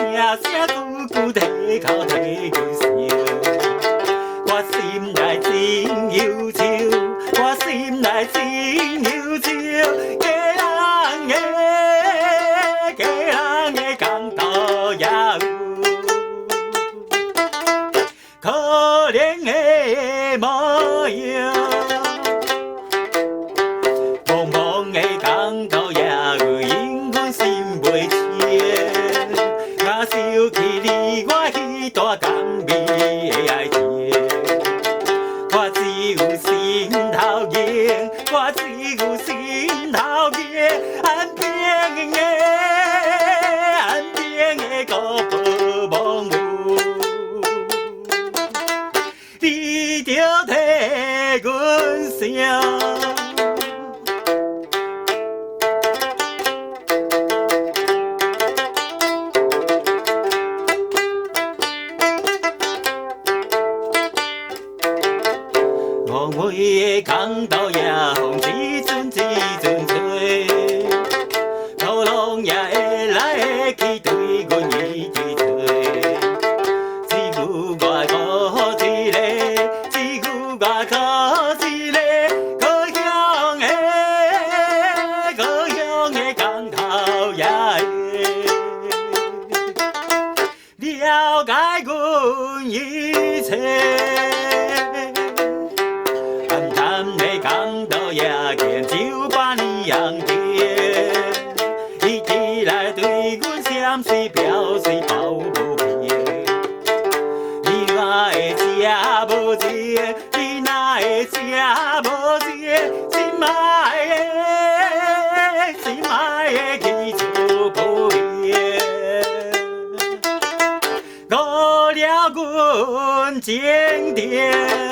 聲聲句句提哭提阮想。我心內真憂愁，我心內真憂愁，家人的家人的江頭也有可憐的模樣。茫茫的江頭也有因阮心袂清，若想起你我彼段甘美的愛情，我只有心頭硬，我只有心頭硬，岸邊的岸邊的孤寶茫有，你著替阮想。五位的江頭野風一陣一陣吹，土浪也會來會去對阮一直吹。只有我孤一个，只有我孤一个，故鄉的故鄉的江頭也會了解阮一切。暗淡的江頭也見酒吧年紅燈，一直來對阮閃水表示抱不平。你若會這無情，你若會這無情，心愛的心愛的去厝鋪邊，誤了阮情定。